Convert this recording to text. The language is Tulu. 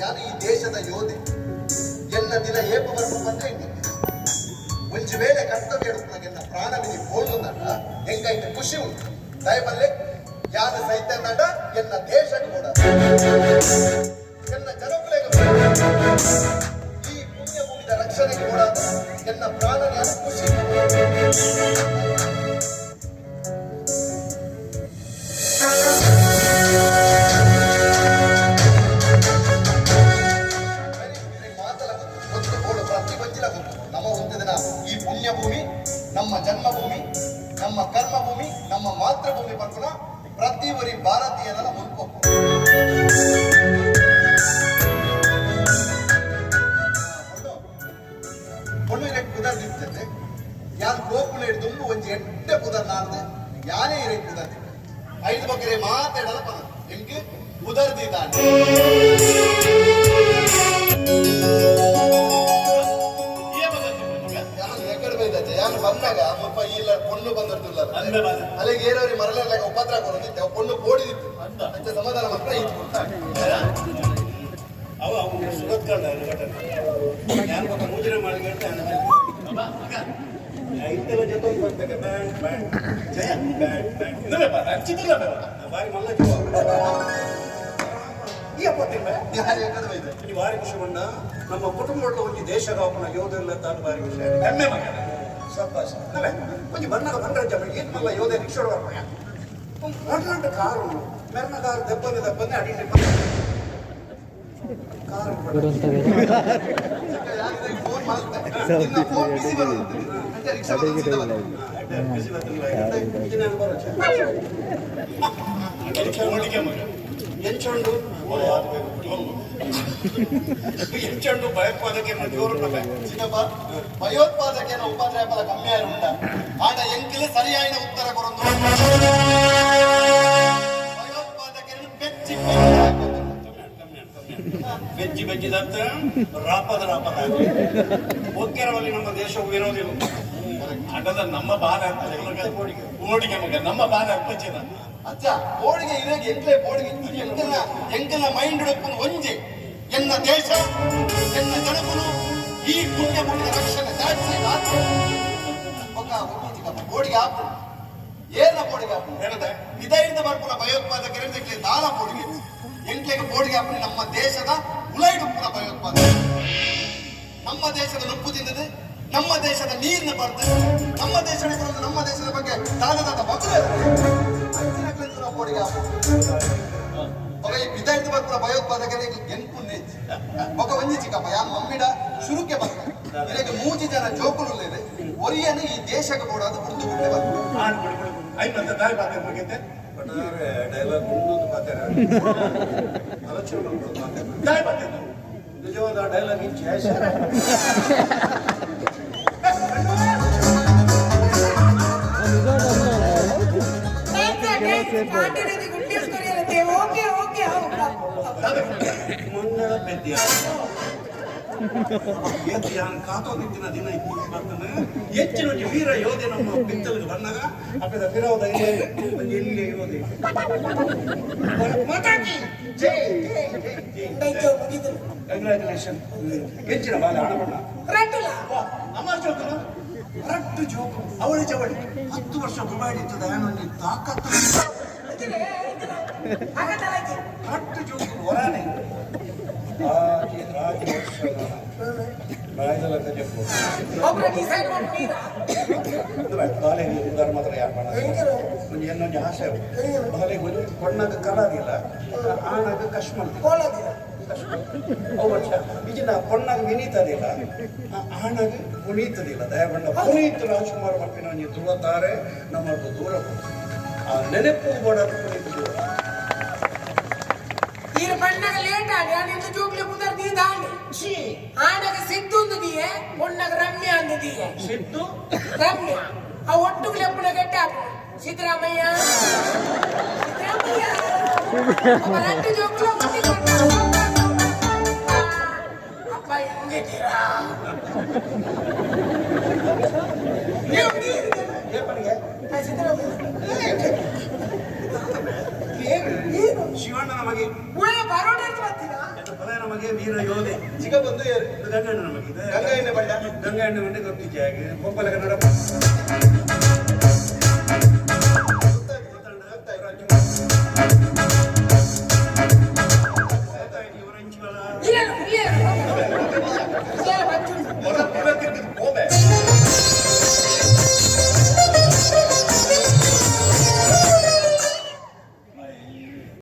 ಯಾನು ಈ ದೇಶದ ಯೋಧೆ. ಎನ್ನ ದಿನ ಏಪ ಬರ್ಪ ಬಂದ್ರೆ ಒಂಜಿ ವೇಳೆ ಕರ್ತವ್ಯ ಎನ್ನ ಪ್ರಾಣವಿನಿ ಪೋಣುಂದಂಡ ಎಂಕೈತೆ ಖುಷಿ ಉಂಟು. ದಯಬಲ್ಲೆ ಯಾನು ಸೈತ ನಡ ಎನ್ನ ದೇಶಕ್ಕೆ ಕೂಡ ಎನ್ನ ಜನಕುಲೆಗೆ ಈ ಪುಣ್ಯ ಭೂಮಿದ ರಕ್ಷಣೆಗೆ ಕೂಡ ಎನ್ನ ಪ್ರಾಣ ಖುಷಿ. ಮಾತಲ ಗೊತ್ತು ಬೋಡು ಪ್ರತಿ ಬಂಜಿಲ ಗೊತ್ತು. ನಮ್ಮ ಒಂದು ದಿನ ಈ ಪುಣ್ಯ ಭೂಮಿ ನಮ್ಮ ಜನ್ಮಭೂಮಿ, ನಮ್ಮ ಕರ್ಮಭೂಮಿ, ನಮ್ಮ ಮಾತೃಭೂಮಿ ಪರ್ಪುನ ಪ್ರತಿ ಒರಿ ಭಾರತೀಯನ ಮುನ್ಪೊಪ್ಪು. ಪೊಣ್ಣು ಇರೆಕ್ ಪುದರ್ ದಿತ್ತತೆ. ಯಾನ್ ಕೋಪುನ ಹಿಡ್ದುಂಬು ಒಂಜಿ ಎಡ್ಡೆ ಪುದರ್ ನಾರ್ದು ಯಾನೇ ಇರೆಕ್ ಪುದರ್ ದಿತ್ತೆ. ಐದು ಬಗ್ಗೆರೆ ಮಾತಾಡಲ ಪನ ಎಂಕ್ ಪುದರ್ ದಿದ್ದಾನೆ. ಯಾನ್ ಎಕಡೆ ಬೈದಚ್ಚೆ ಯಾನ್ ಬಂದಾಗ ಮುಲ್ಪ ಇಲ್ಲ ಪೊಣ್ಣು ಬಂದಿರ್ತಿಲ್ಲ. ಅಲ್ಲಿಗೆ ಏರೋರಿ ಮರಲೆಲ್ಲ ಉಪದ್ರ ಕೊಡೋದಿತ್ತೆ. ಅವು ಪೊಣ್ಣು ಪೋಡಿದಿತ್ತು. ಅಂಚ ಸಮಾಧಾನ ಮಾತ್ರ ಇತ್ತು. ಅವ ಅವು ಸುರತ್ಕಂಡ ಘಟನೆ ನಾನು ಗೊತ್ತ ಮೂಜಿನ ಮಾಡಿ ಇಂತೆಲ್ಲ ಜೊತೆ ಬರ್ತೇನೆ. ಬ್ಯಾಂಡ್ ಬ್ಯಾಂಡ್ ಜಯ ಬ್ಯಾಂಡ್ ಬ್ಯಾಂಡ್ ಬಾರಿ ಮಲ್ಲ ಜೀವ ಈ ಅಪ್ಪತ್ತಿಲ್ಲ. ಯಾನ್ ಎಕಡೆ ಬೈದೆ. ಈ ಬಾರಿ ಖುಷಿ ಬಂಡ ನಮ್ಮ ಕುಟುಂಬದ ಒಂಜಿ ದೇಶ ಕಾಪುನ ಯೋಧೆಲ್ಲ ತಾನು ಬಾರಿ ಖುಷಿ ಆಗಿದೆ. ಹೆಮ್ಮೆ ಮಗ. ಸಬ್ಬಾಸ್ ಅಲ್ಲವೇ ಒಂಜಿ ಬಣ್ಣದ ಬಂಡ್ರಜ್ಜ ಏನ್ ಮಲ್ಲ ಯೋಧೆ ರಿಕ್ಷಾ ಬರ್ಪಯ ಒಂದು ಕಾರು ಉಂಡು. ಮೆರ್ನ ಕಾರು ದೆಪ್ಪನೆ ದೆಪ್ಪನೆ ಅಡಿ ಕಾರು. ಫೋನ್ ಮಾಡ್ತೆ. ನಿನ್ನ ಫೋನ್ ಬಿಸಿ ಬರೋದು. ಅಂಚ ರಿಕ್ಷಾ ಬರೋದು ಸೀದಾ ಬರೋದು. ಬಿಸಿ ಬರ್ತಲ್ಲ ಬರೋಚ. ಕೋಡಿಗೆ ಮಗ. ಎಂಚುಂಡು ಎಂಚುಂಡು ಭಯೋತ್ಪಾದಕ ಜೋರು. ಚಿಕ್ಕಪ್ಪ, ಭಯೋತ್ಪಾದಕನ ಉಪದ್ರವ ಕಮ್ಮಿ ಆಯ್ರುಂಡ ಆಂಡ ಎಂಕಿಲ್ ಸರಿಯಾಯಿನ ಉತ್ತರ ಕೊರೊಂದು ಭಯೋತ್ಪಾದಕರನ್ನು ಬೆಚ್ಚಿ ಬೆಚ್ಚಿ ಹಾಕೋದು. ಬೆಜ್ಜಿ ಬೆಜ್ಜಿದಂತ ರಾಪದ ರಾಪದ ಒಗ್ಗೆರವಲ್ಲಿ ನಮ್ಮ ದೇಶವು ವಿರೋಧಿಲ್ಲ. ಹಾಗಾದ್ರೆ ನಮ್ಮ ಬಾಲ ಕೋಡಿಗೆ ಮಗ, ನಮ್ಮ ಬಾಲ ಅಪ್ಪಚ್ಚಿನ. ಅಚ್ಚ ಬೋಡಿಗೆ ಇರಾಗ ಎಂಕ್ಲೆ ಬೋಡಿಗೆ ಎಂಕಲ್ನ ಎಂಕಲ್ನ ಮೈಂಡ್ ಉಪ್ಪುನು ಒಂಜೆ ಎನ್ನ ದೇಶ ಎನ್ನ ಜನಕುಲು ಈ ಪುಣ್ಯ ಭೂಮಿಯ ರಕ್ಷಣೆ. That's it. ಆತ್ ಬೊಕ್ಕ ಒಂಜಿ ಚಿಕ್ಕಪ್ಪ, ಬೋಡಿಗೆ ಆಪು ಏರ್ನ ಬೋಡಿಗೆ ಆಪು ಏನದ? ಇದರಿಂದ ಬರ್ಪುನ ಭಯೋತ್ಪಾದಕರಿಂದ ಎಂಕ್ಲೆ ದಾಲ ಬೋಡಿಗೆ. ಎಂಕ್ಲೆಗೆ ಬೋಡಿಗೆ ಆಪುನಿ ನಮ್ಮ ದೇಶದ ಉಲೈಡುಪ್ಪುನ ಭಯೋತ್ಪಾದಕ. ನಮ್ಮ ದೇಶದ ನುಪ್ಪು ತಿಂದது, ನಮ್ಮ ದೇಶದ ನೀರಿನ ಬರ್ದು, ನಮ್ಮ ದೇಶದ ಬರೋದು, ನಮ್ಮ ದೇಶದ ಬಗ್ಗೆ ದಾದ ಬಗ್ಲು ಬೋಡಿಗೆ ಆಪು. ಬೊಕ ಈ ಬಿದಾಯ್ತು ಬರ್ಪುನ ಭಯೋತ್ಪಾದಕರಿಗೆ ಗೆನ್ಪು ನೇಜ್. ಬೊಕ ಒಂಜಿ ಚಿಕ್ಕಪ್ಪ, ಯಾನ್ ಮಮ್ಮಿಡ ಶುರುಕ್ಕೆ ಬಂದ ಇರೆಗೆ ಮೂಜಿ ಜನ ಜೋಕುಲು ಉಲ್ಲೆರ್. ಒರಿಯನು ಈ ದೇಶಕ್ಕೆ ಬೋಡಾದ ಬುಡ್ದು ಬುಡ್ಡೆ ಬಂದ. ಆನ್ ಬಿಡು ಬಿಡು. I ಮತ್ತೆ ದಾರಿ ಬಾತೆ ಮುಗಿತೆ. ಒಟ್ಟಾರೆ ಡೈಲಾಗ್ ಒಂದೊಂದು ಮಾತಾಡ ಆಲೋಚನೆ ಮಾಡ್ಬೋದು ಮಾತಾಡ. ದಾರಿ ಬಾತೆ. ನಿಜವಾದ ಡೈಲಾಗ್ ಇಚ್ಛೆ. Okay okay. ಮಂಗಳ ಪೆದ್ಯ ಎದ್ದು ಯಾನ್ ಕಾತೋ ನಿಂತಿನ ದಿನ ಇತ್ತು ಬರ್ತಾನೆ. ಹೆಚ್ಚಿನ ಒಂಜಿ ವೀರ ಯೋಧೆ ನಮ್ಮ ಬಿತ್ತಲಿಗೆ ಬಂದಾಗ ಅಪ್ಪದ ಪಿರವದ ಒಂಜಿ ಎಲ್ಲಿ ಯೋಧೆ ಮಾತಾಕಿ ಜೈ ಜೈ ಜೈ ಜೈ. ಕಂಗ್ರ್ಯಾಚುಲೇಷನ್. ಹೆಚ್ಚಿನ ಬಾಲ ಹಣ ಬಣ್ಣ. ರಟ್ಟುಲ. ಅಮ್ಮ ಜೋಕುಲು. ರಟ್ಟು ಜೋಕು. ಅವಳಿ ಚವಳಿ. 10 ವರ್ಷ ದುಬೈ ಇತ್ತದ ಒಂಜಿ ತಾಕತ್ತು. ರಟ್ಟು ಜೋಕು ಹೊರಾನೆ ರಾಜಿ ರಾಜಿ ವರ್ಷ ರಾಯದಲ್ಲ ಕಜಪ್ಪು. ಒಬ್ರ ಡಿಸೈಡ್ ಮಾಡ್ತೀರಾ? ಬಾಲೆ ಉದಾರ ಮಾತ್ರ ಯಾರು ಮಾಡ ಒಂಜಿ ಏನೊಂಜಿ ಆಸೆ. ಬಾಲೆಗೆ ಒಂಜಿ ಕೊಣ್ಣಗ ಕಲಾದಿಲ್ಲ, ಆಣಗ ಕಶ್ಮಲ್. ಕೋಲದಿರ. ಅವು ವರ್ಷ ಇಜಿನ ಪೊಣ್ಣಗ ವಿನೀತದಿಲ್ಲ, ಆಣಗ ಪುನೀತದಿಲ್ಲ. ದಯಬಂಡ ಪುನೀತ್ ರಾಜ್ಕುಮಾರ್ ಮಪ್ಪಿನ ಒಂಜಿ ಧ್ರುವ ತಾರೆ ನಮ್ಮದು ದೂರ ಆ ನೆನಪು ಬೋಡ ಪುನೀತ್ ದೂರ. ಈರು ಬಣ್ಣಗ ಲೇಟ್ ಆಡಿ ನಿಂದು ಜೋಗ್ಲಿ ಪುದರ್ ದೀ ದಾಂಡಿ ಆಣಗ ಸಿದ್ದು ದಿಯೆ, ಪೊಣ್ಣಗ ರಮ್ಯ ಅಂದು ದಿಯೆ. ಸಿದ್ದು. ರಮ್ಯ ಆ ಒಟ್ಟುಗಳು ಎಪ್ಪುನ ಗಟ್ಟಿ ಆಪು. ಸಿದ್ದರಾಮಯ್ಯ ಸಿದ್ದರಾಮಯ್ಯ ಅಪ್ಪ ರಟ್ಟು ಜೋಗ್ಲು ಒಟ್ಟಿಗೆ ಕೊಟ್ಟ. ಅಪ್ಪ ಹೆಂಗಿದ್ದೀರಾ ನೀವು? ಏಪನಿಗೆ? ಸಿದ್ದರಾಮಯ್ಯ. ಶಿವಣ್ಣ. ಪೊಕ್ಕಣ್ಣನ ಮಗೆ. ಉಳೆ ಬರೋಡರ್ದು ಬತ್ತಿನ. ಎನ್ನ ಪಲಯನ ಮಗೆ ವೀರ ಯೋಧೆ. ಚಿಕ್ಕ ಬಂದು ಏರು. ಇದು ಗಂಗಣ್ಣನ ಮಗೆ. ಗಂಗಾ ಎಣ್ಣೆ ಬಣ್ಣ. ಗಂಗಾ ಎಣ್ಣೆ ಬಂಡೆ ಗೊತ್ತಿದ್ದೆ. ಪೊಪ್ಪಲ ಕನ್ನಡ.